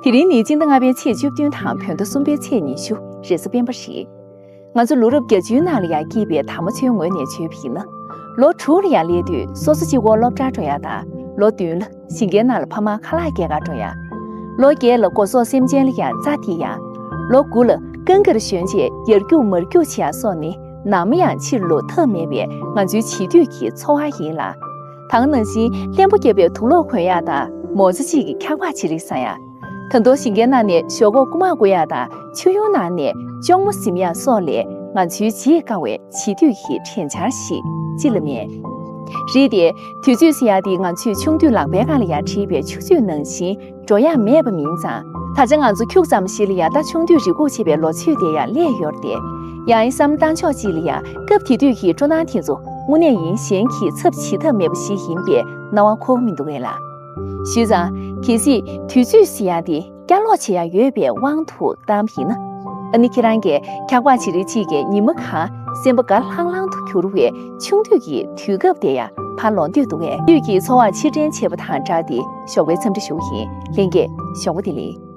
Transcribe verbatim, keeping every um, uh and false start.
དེ་རིང་ནི་སྤྱི་ཟླ་ལྔ་པའི་ཚེས་བཅུ་བདུན་དང་བོད་ཟླ་གསུམ་པའི་ཚེས་ཉི་ཤུ། རེས་གཟའ་སྤེན་པ་རེད། ང་ཚོ་ལོ་རབས་བརྒྱད་ཅུའི་ནང་ལ་ཡང་སྐྱེས་པའི་དར་མ་ཚོའི་ངོས་ནས་བརྗོད་པ་ཡིན་ན། ལོ་དྲུག་ལ་ཡང་སླེབས་དུས་སོ་སོ་གཅིག་པོ་སློབ་གྲྭར་འགྲོ་ཡ་དང་། ལོ་བདུན་ལ་ཞིང་ཁའི་ནང་ལ་ཕ་མ་ཁ་ལག་སྐྱེལ་གར་འགྲོ་ཡ། ལོ་བརྒྱད་ལ་སྒོ་ཟོག་སེམས་ཅན་ལ་ཡང་རྩྭ་འདེབས་ཡ། ལོ་དགུ་ལ་གངས་དཀར་གཞོན་བྱས་ཡར་རྒྱུག་མར་རྒྱུག་བྱེད་ཡ་སོགས་ནི་ནམ་ཡང་ཕྱིར་ལོག་ཐབས་མེད་པའི་ང་ཚོའི་བྱིས་དུས་ཀྱི་འཚོ་བ་ཡིན་ལ། ད་ག་ནང་བཞིན་ཀླད་པ་བརྒྱབ་པའི་དུག་ལོག་གོན་ཡ་དང་མོ་ཙ་གཅིག་གི་འཁྱག་པ་བྱི་རིལ་ཟ་ཡ། ད་དུང་ཞིང་ཁའི་ནང་ནས་ཞོག་ཁོག་རྐུ་མ་རྐུ་ཡ་དང་ཆུ་ཡུར་ནང་ནས་ལྕོང་མོ་ཟིམ་ཡ་སོགས་ལས་ང་ཚོའི་བརྗེད་དཀའ་བའི་བྱིས་དུས་ཀྱི་དྲན་འཆར་ཞིག་ཅི་ལ་མེད། རེད་དེ། དུས་ཚོད་ཟེར་ཡ་དེ་ང་ཚོས་ཆུང་དུས་ལག་པའི་སྒང་ལ་ཡ་བྲིས་པའི་ཆུ་ཚོད་ནང་བཞིན་འགྲོ་ཡ་མེད་པ་མིན་ཙང་། ད་ཆ་ང་ཚོ་ཁྱུག་ཙམ་ཞིག་ལ་ཡ་ད་ཆུང་དུས་རེ་སྒུག་བྱེད་པའི་ལོ་ཚོད་དེ་ཡ་སླེབས་ཡོད་རེད་དེ། ཡང་ཨི་བསམ་བློ་བཏང་ཕྱོགས་གཅིག་ལ་ཡ་སྐབས་དེ་དུས་ཀྱི་སྤྲོ་སྣང་དེ་ཚོ་དངོས་གནས་ཡིན་གཞན་གྱིས་ཚབ་བྱེད་ཐབས་མེད་པ་ཞིག་ཡིན་པའི་སྣང་བ་འཁོར་གྱི་མི་འདུག་གས་ལ། བྱས་ཙང་གལ་སྲིད་དུས་ཚོད་ཟེར་ཡ་དེ་བསྐྱར་ལོག་བྱེད་ཡ་ཡོད་པའི་དབང་དུ་བཏང་བ་ཡིན་ན། ཨ་ནི་ཁྱེད་རང་གིས་འཁྱག་པ་བྱི་རིལ་གཅིག་གིས་ཉི་མ་གང་སེམས་པ་དགའ་ལྷང་ལྷང་དུ་གྱུར་བའི་ཆུང་དུས་ཀྱི་དུས་སྐབས་དེ་ཡང་ཕར་ལོག་འདོད་འདུག་གས། དུས་ཀྱི་འཚོ་བར་ཕྱིར་དྲན་བྱེད་པ་དང་སྦྲགས་ཏེ་ཞོགས་པའི་འཚམས་འདྲི་ཞུ་བ་ཡིན། ལྷན་རྒྱས་ཞོགས་པ་བདེ་ལེགས།